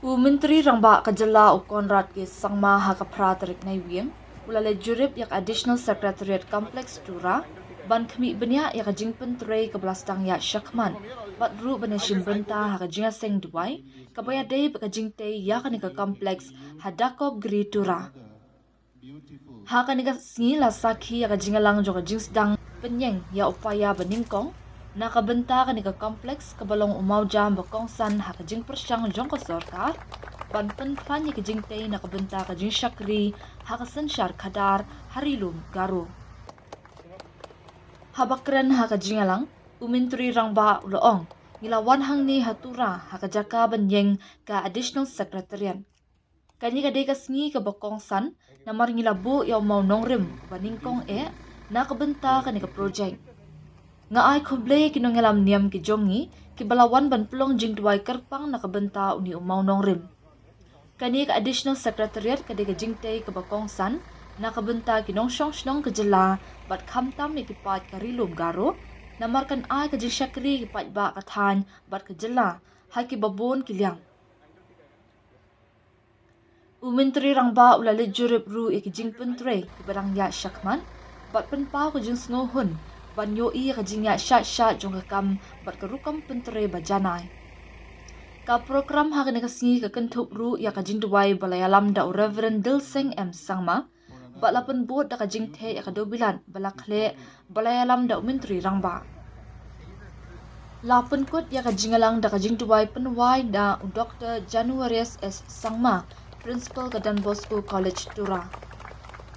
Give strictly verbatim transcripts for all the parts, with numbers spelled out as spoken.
U Myntri Rangbah ka jylla u Conrad K Sangma ha ka phra tarik Naiwieng u la leit jurip ïa ka Additional Secretariat Complex Tura ban khmih bniah ïa ka jingpyntrei kaba la sdang ïa shakhmat bad ruh ban ïashim bynta ha ka jingïaseng duwai kaba ïadei bad ka jingtei ïa kane ka complex ha Dakopgiri Tura. Ha kane ka sngi la sakhi ïa ka jingïalang jong ka jingsdang pynïeng ïa u paia ba nyngkong na ka bynta kane ka complex kaba long u mawjam ba kongsan ha ka jingpyrshang jong ka sorkar ban pynkhlaiñ ïa ka jingtei na ka bynta ka jingshakri ha ka synshar khadar ha Ri Lum Garo. Haba kren ha ka jingïalang, u Myntri Rangbah u la ong, ngi la wan hangne ha Tura ha ka jaka ban ïeng ka Additional Secretariat. Kane ka dei ka sngi kaba kongsan namar ngi la buh ïa u mawnongrim ba nyngkong eh na ka bynta kane ka projek. Nga ai khublei ïa ki nongïalam niam ki jong ngi kiba la wan ban pynlong jingduwai kyrpang na ka bynta une u mawnongrim. Kane ka Additional Secretariat ka dei ka jingtei kaba kongsan na ka bynta ki nongshong shnong ka jylla bad khamtam ïa ki paid ka Ri Lum Garo namar kan ai ka jingshakri ïa ki paidbah ka thaiñ bad ka jylla ha kiba bun ki liang. U Myntri Rangbah u la leit jurip ruh ïa ki jingpyntrei kiba dang ïa shakhmat bad pynpaw ka jingsngewhun ban ïohi ïa ka jingïa shah shah jong ka kam bad ka rukom pyntrei ba janai. Ka prokram ha kane ka sngi ka kynthup ruh ïa ka jingduwai ba la ïalam da u Reverend Dilseng M Sangma bad la pynbud da ka jingtheh ïa ka dewbilat ba la khleh ba la ïalam da u Myntri Rangbah. La pynkut ïa ka jingïalang da ka jingduwai pynwai da u Doctor Januarius S Sangma, Principal ka Don Bosco College Tura.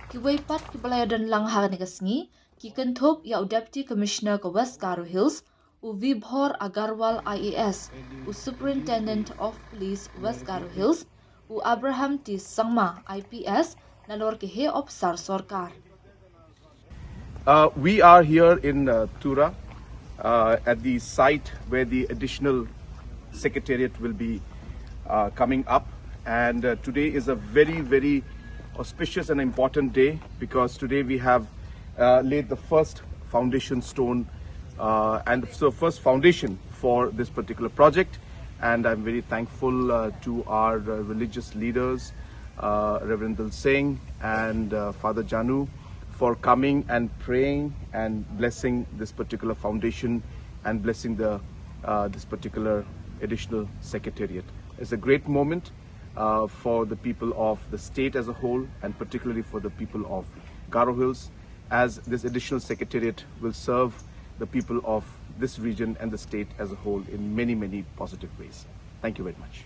Kiwei pat kiba la ïadon lang ha kane ka sngi ki kynthup ïa u Deputy Commissioner ka West Garo Hills, u Vibhor Agarwal I A S, u Superintendent of Police West Garo Hills, u Abraham T Sangma I P S, nalor ki heh ophisar sorkar. Uh, we are here in uh, Tura uh, at the site where the additional secretariat will be uh, coming up. And uh, today is a very, very auspicious and important day because today we have uh, laid the first foundation stone uh, and the first foundation for this particular project. And I'm very thankful uh, to our uh, religious leaders, uh, Reverend Dil Singh and uh, Father Janu, for coming and praying and blessing this particular foundation and blessing the uh, this particular additional secretariat. It's a great moment uh, for the people of the state as a whole and particularly for the people of Garo Hills, as this additional secretariat will serve the people of this region and the state as a whole in many, many positive ways. Thank you very much.